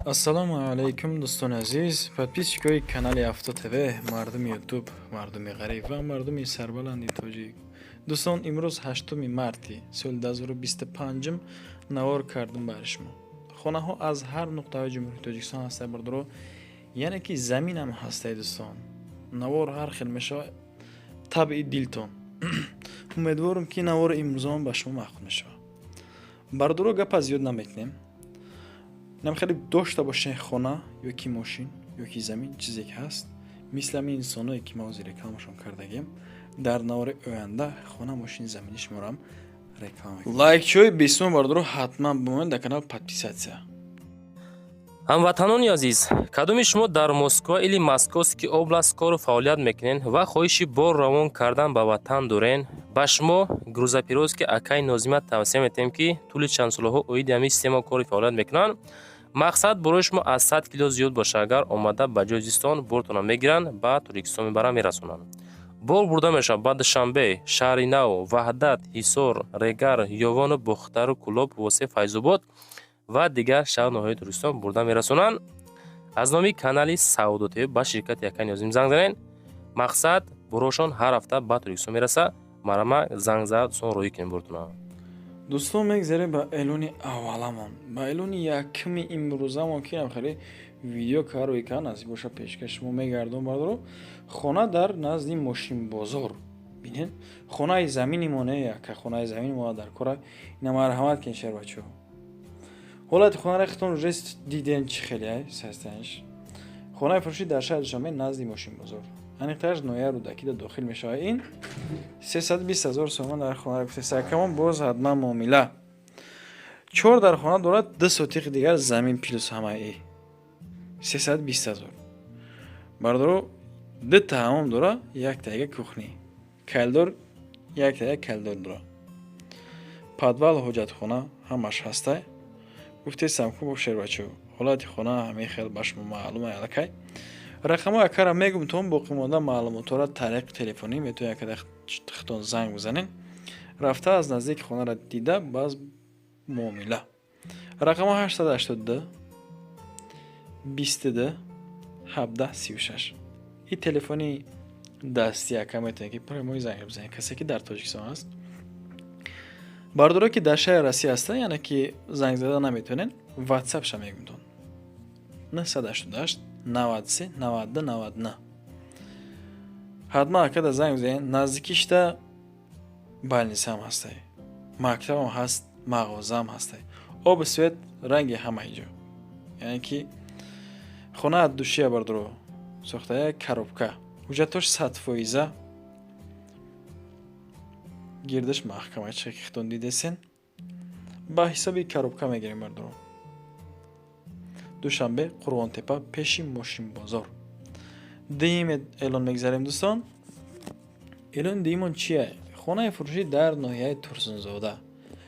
Ассалому алайкум, дӯстони азиз, подписчикои канали Авто ТВ, мардуми Ютуб, мардуми ғариб ва мардуми сарбаланди тоҷик. Дӯстон, имрӯз 8 марти соли 2025 навор кардум барои шумо. Хонаҳо аз ҳар нуқтаҳои Ҷумҳурии Тоҷикистон ҳастанд, бардоро, яъне ки заминам ҳастаи, дӯстон. Навор ҳар хел мешавад, табъи дилтон. Умедворам, ки навори имрӯзаон ба шумо маъқул мешавад. Бардоро, гапа зиёд намекунем. Инам хеле дошта бошед хона ё ки мошин ё ки замин, чизе ки ҳаст, мисли ҳамин инсоное, ки ма ҳозир рекламашон кардагем, дар навори оянда хона, мошин, замини шуморо реклама. Лайкчиҳои бесум, бардоро, ҳатман бимонед, дар канал подписаться. Ҳамватанони азиз, кадоми шумо дар Москва или Московский область кору фаъолият мекунед ва хоҳиши бор равон кардан ба ватан дорен, ба шумо грузоперевозки акаи Нозима тавсия метиҳем, ки тӯли чанд солаҳо оиди ҳамин система кори фаъолият мекунанд. Мақсад, борои шумо аз 100 кило зиёд бошад, агар омада ба ҷои зистон бортона мегиранд, ба Тоҷикистон мебаранд, мерасонанд. Бор бурда мешавад ба Душанбе, Шаҳри Нав, Ваҳдат, Ҳисор, Регар, Ёвону Бохтару Кӯлоб, Восе, Файзобод ва дигар шаҳру ноҳияи Тоҷикистон бурда мерасонанд. Аз номи канали Савдо ТВ ба ширкати акаи Нозим занг занед. Мақсад, борошон ҳар ҳафта ба Тоҷикистон мерасад. Марама занг зад, дӯстон, роҳӣ кунем бортона. Дӯстон, мегзарем ба эълони авваламон, ба эълони якуми имрӯзамон, ки инам хеле видео кару ика насиб боша, пешкаш шумо мегардон. Бардоро, хона дар назди мошинбозор. Бинед, хонаи замини мо не, яка хонаи замини мо дар кора. Ина марҳамат кин, шербачаҳо. Ҳолати хонаро хитон уже дидем, чӣ хеле ай состояниш. Хонаи фурӯшӣ дар шаҳри Душанбе, назди мошинбозор, аниқтараш ноҳияи Рӯдакида дохил мешавад. Ин 320 000 сомон дар хона гуфтесакамон, боз ҳатман муомила. Чор дар хона дорад, 2 сотиқи дигар замин, плюс ҳамаи 320 000. Бардоро, дута ҳамом дора, яктаяга кухни, коридор, яктаяга коридор дора, подвал, ҳоҷатхона ҳамаш ҳастай. Гуфтесам ку, шербачо, ҳолати хона ҳамин хел ба шумо маълум аллакай. Рақамҳои акара мегум, то боқимонда маълумотҳоро тариқи телефонӣ метавонед акада хитон занг бизанед, рафта аз наздики хонаро дида, баъз муомила. Рақамҳо 882 22 17 36. И телефони дасти ака, метавонед ки прямой занг бизанед, касе ки дар Тоҷикистон аст. Бардоро, ки дар шаҳри Россия ҳастанд, яъне ки занг зада наметавонед, ватсапша мегумтон: 988 93 92 99. Ҳатман акада занг бизанед. Наздикишта больницаам ҳастай, мактабам ҳаст, мағозаам ҳастай, обу свет ранги ҳамаи ҷо. Яъне ки хона от душия, бардоро, сохта, як коробка, ҳуҷҷатош 100%, гирдаш маҳкама, чӣ хитон дидесен. Ба ҳисоби коробка мегирем, бардоро. Душанбе, Қурғонтепа, пеши мошинбозор. Дуюм эълон мегзарем, дӯстон. Эълони дуюмон чие? Хонаи фурӯшӣ дар ноҳияи Турсунзода.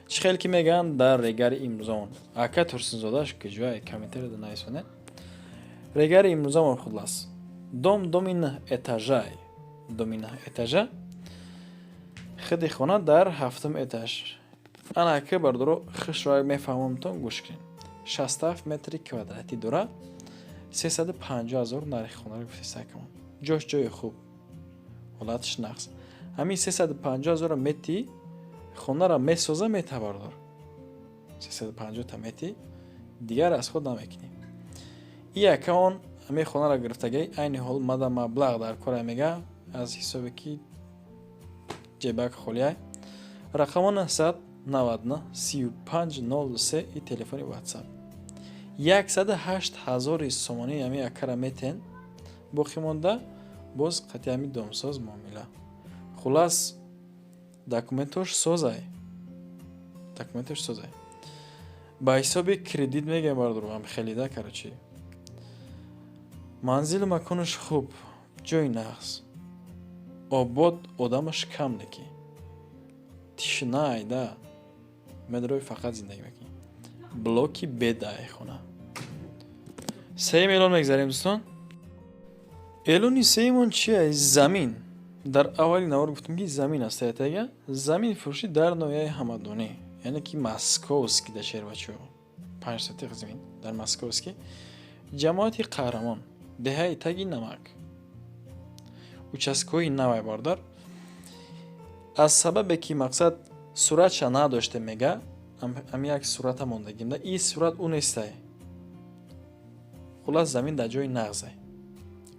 Чӣ хел ки мегӯянд, дар регари имрӯзамон, ака, Турсунзодаш куҷое, комментарияда нависонед. Регари имрӯзамон, хуллас, дом, доми нӯҳ этажай, доми нӯҳ этажа, худи хона дар ҳафтум этаж. Ана ака, бардоро, хушро мефаҳмонтон, гӯш кунед. 67 метри квадратӣ дора, 350 000 нархи хонаро гуфтесакамон. Ҷош ҷои хуб, ҳолаташ нағз. Ҳамин 350 000-ро мети, хонаро месоза, мета, бардор, 350-та мети, дигар аз худ намекунӣ. И яка он ҳамин хонаро гирифтагӣ, айни ҳол мада маблағ дар кора, мега, аз ҳисобе ки ҷебак холиай. Рақамо 999 35 03 и телефони ватсап. 108 ҳазори сомонӣ ҳамин якара метен, боқӣ монда боз қатъи ҳамин домсоз муомила. Хуллас, документош созай, документош созай, ба ҳисоби кредит мегӯям, бардорам, хелида. Короче, манзилу маконаш хуб, ҷои нағз, обод, одамаш кам, неки тишина айда медрои, фақат зиндагӣ мекунӣ. Блоки бедай хона. Сеюм эълон мегзарем, дӯстон. Эълони сеюмон чия? Замин. Дар аввали навор гуфтем, ки замин аст. Таятага замин фурӯшӣ дар ноҳияи Ҳамадонӣ, яъне ки Московский да, шербачо. 5 сотих замин дар Московский, ҷамоати Қаҳрамон, деҳаи Таги Намак, участкаҳои навай, бародар. Аз сабабе ки, мақсад, суратша надоште, мега, ами як сурата мондагимда, и сурат ӯ нестай. Хулас, замин дар ҷои нағзай,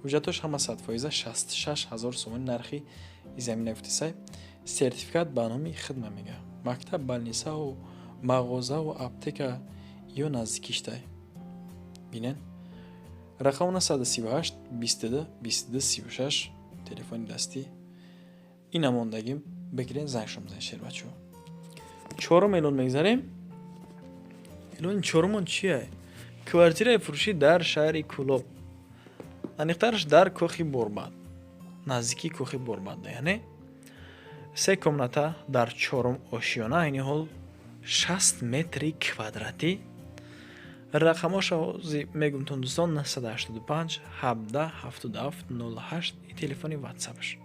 ҳуҷҷатош ҳама 100%. 66 000 сомони нархи замина гуфтесай. Сертификат ба номи хидма, мега. Мактаб, больницаву мағозаву аптека ё наздикиштай. Бинен, рақам 938 22 22 36, телефони дастӣ ина мондагим, бигирен, занг бизанед, шербачо. Чорум эълон мегзарем. Эълони чорумон чие? Квартираи фурӯшӣ дар шаҳри Кӯлоб, аниқтараш дар Кохи Борбад, наздикии Кохи Борбад, яъне се комната дар чорум ошиёна, айни ҳол 60 метри квадратӣ. Рақамоша ҳози мегумтон, дӯстон: 985 17 77 08 и телефони ватсапш.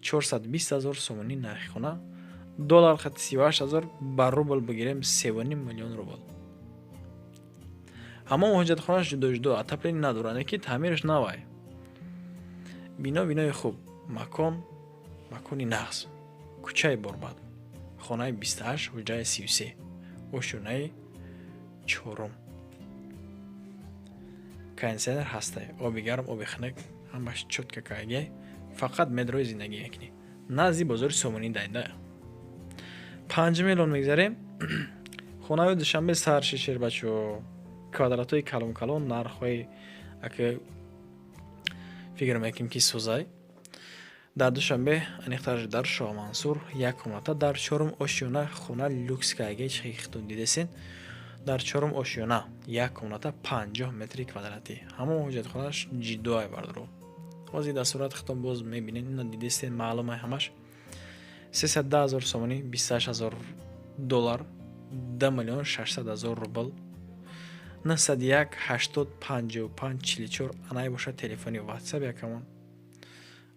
420 000 сомонӣ нархи хона, доллар хати 38 000, ба рубл бигирем, 3,5 миллион рубл. Ҳамон ҳоҷатхонаш ҷудо ҷудо, отопление надорад, ки таъмираш навай. Бино бинои хуб, макон макони нағз, кӯчаи Борбад, хонаи 28, ҳуҷраи 33, ошёнаи чорум. Кондитсионер ҳастай, оби гарм, оби хунук, ҳамаш чётко кайгай, фақат медрои зиндагӣ мекунӣ. Назди бозори Сомонӣ дайда. Панҷум эълон мегзарем. Хонаҳои Душанбе сарши, шербачо, квадратҳои калон калон, нархҳои ака фикр мекунем, ки сӯзай. Дар Душанбе, аниқтараш дар Шоҳмансур, як комната дар чорум ошёна, хона люкс кайгай, чихтон дидесен. Дар чорум ошёна, як комната, 50 метри квадратӣ, ҳамон ҳоҷатхонаш ҷиддоай, бардоро. Ҳозир дар сурати хитоб боз мебинед, ина дидестен, маълумай ҳамаш. 310 000 сомонӣ, 28 000 доллар, 2 600 000 рубл. 901 80 55 44 анай бошад телефони ватсап якамон.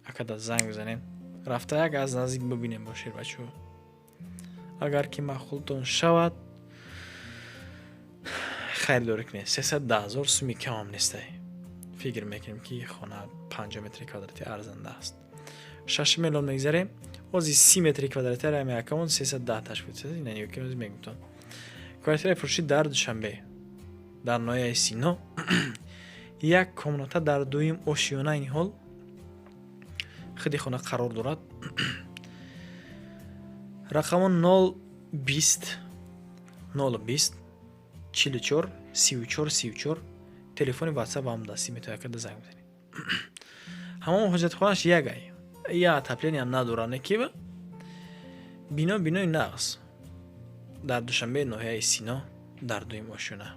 Акада занг бизанем, рафта як аз наздик бибинем бошед, бачаҳо. Агар ки маъқултон шавад, харидорӣ кунед. 310 000 суми камам нестай. Фикр мекунем, ки хона 50 метри квадратӣ арзанда аст. Шашум эълон мегзарем. Ҳозир 30 метри квадратӣ рами якамон 310 ташкил, мегумтон. Квартираи фурӯшӣ дар Душанбе, дар ноҳияи Сино, як комната дар дуюм ошёна, айни ҳол худи хона қарор дорад. Рақамо 0 20 0 20 44 34 34, телефони ватсап ҳам дастӣ, метавонед карда занг бизанед. Ҳамон ҳоҷатхонаш ягай, я отоплениям надорад, некива бино бинои нағз, дар Душанбе, ноҳияи Сино, дар дуюм ошёна.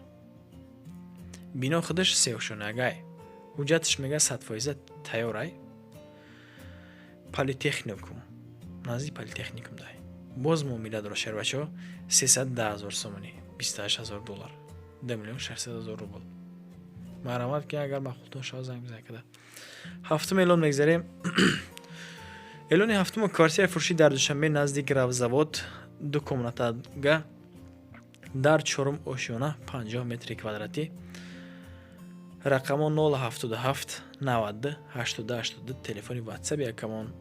Бино худаш сеошёнагай, ҳуҷҷаташ, мега, 100% тайёрай. Политехникум, назди политехникум дай. Боз муомила дора, шербачаҳо. 310 000 сомонӣ, 28 000 доллар, 2 600 000 рубл. Марҳамат, ки агар маъқултон шавад, занг бизанед када. Ҳафтум эълон мегзарем. Эълони ҳафтумо: квартираи фурӯшӣ дар Душанбе, назди Гравзавод, ду комнатага дар чорум ошёна, 50 метри квадратӣ. Рақамо 077 90 82 82, телефони ватсап якамон.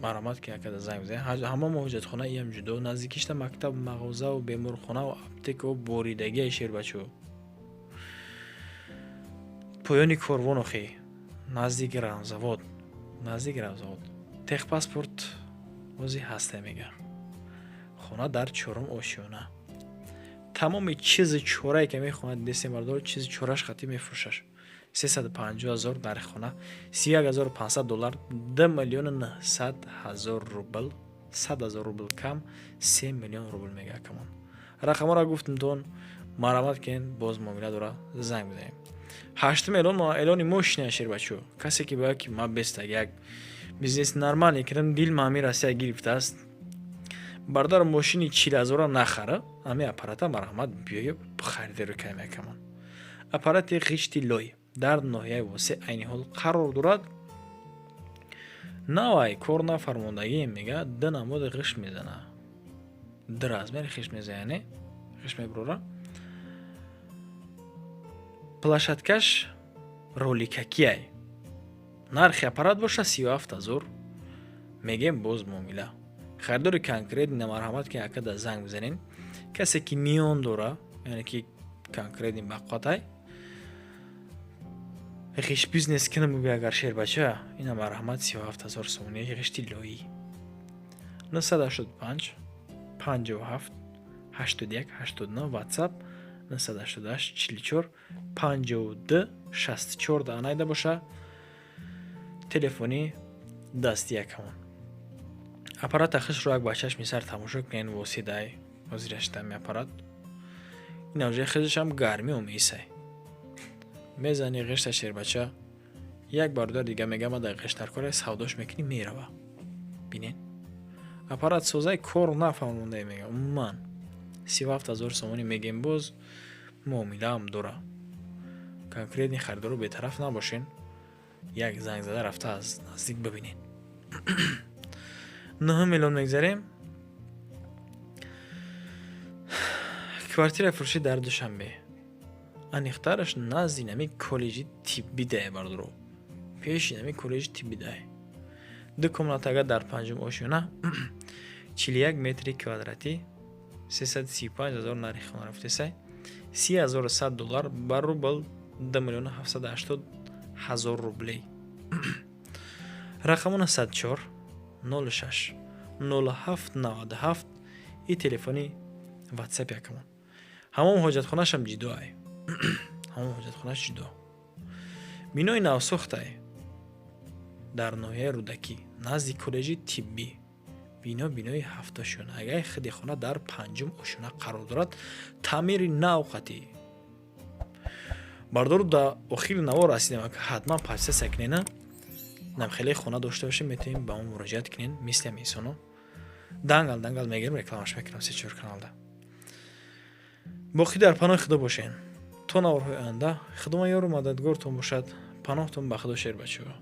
Марҳамат, ки якада занг бизанед. Ҳамамо ҳоҷатхона иам ҷудо, наздикишта мактаб, мағозаву беморхонаву аптекаву боридагиаи, шербачо. Поёни корвон охи, назди Грамзавод, назди Грамзавод. Техпаспорт ҳозир ҳасте, мега. Хона дар чорум ошёна, тамоми чизи чорае ки мехонад, дидестем, бардор, чизи чораш хатӣ мефурӯшаш. 350 000 нархи хона, 31 500 доллар, 2 900 000 рубл, 100 000 рубл кам, 3 миллион рубл, мега акамон. Рақамҳоро гуфтумтон, марҳамат кен, боз муомила дора, занг бизанем. Ҳаштум эълон эълони мошина, шербачо. Касе ки бояд ки ман бестаг як бизнес нормальный кардам, дил ҳамин Россия гирифтааст, бародар, мошини 40 000-ра нахара, ҳамин аппарата марҳамат, биёя харидорӣ кунем якамон. Аппарати ғишти лой дар ноҳияи Восе айни ҳол қарор дорад. Навай, кор нафармондагӣ, мега, ду намуди ғишт мезана, ду размери ғишт мезана, яъне ғишт мебурора. Площадкаш роликакиай. Нархи аппарат боша 37 000 мегем, боз муомила. Харидори конкретный марҳамат, ки ака да занг бизанен. Касе ки миён дора, яъне ки конкретный бақватай ғиш бизнес кунам бугӯ, агар шербача, ина марҳамат, 37 000 сомонӣ, ғиш тиллоӣ. 985 57 81 89 WhatsApp, 988 44 52 64 да анайда боша телефони дасти якамон. Аппарата хишро як бачаш мисар тамошо кунен, восидай ҳозираштами аппарат. Ин хизишам гармӣ омеисай, мезани ғишта, шербача. Як бародар дига мега, ма дар ғиштаркора савдош мекунӣ, мерава. Бинен, аппарат созаи кор нафаҳмонда, мега. Умуман, 37 000 сомонӣ мегем, боз муомилаам дора. Конкретный харидоро бетараф набошен, як занг зада рафта аз наздик бибинен. 9 миллион мегзарем. Квартира фурӯшӣ дар Душанбе, аниқтараш назди нами коллеҷи тиббӣ дае, бардоро, пеши нами коллеҷи тиббӣ дае. Ду комната ага дар панҷум ошёна, 41 метри квадратӣ, 335 000 нархи хона рафтесай, 30 100 доллар, ба рубл 2 780 000 рублей. Рақамона 104 06 07 97 и телефони WhatsApp якамон. Ҳамон ҳоҷатхонашам ҷидоай, ҳамон ҳоҷатхонаш ҷудо. Бинои навсохтай дар ноҳияи Рӯдакӣ, назди коллеҷи тиббӣ. Бино бинои ҳафтошёна. Агар худи хона дар панҷум ошёна қарор дорад, таъмири нав қатӣ. Бардору, да охири навор расидем. Ҳатман подписаться кунена. Намхеле хона дошта бошем, метавонем ба мо муроҷиат кунен. Мисли ҳам инсоно дангал дангал мегирем, рекламаш мекунам се чор каналда. Боқӣ дар паноҳи Худо бошен то наворҳои оянда. Худованд ёру мададгортон бошад. Паноҳтон ба Худо, шербачаҳо.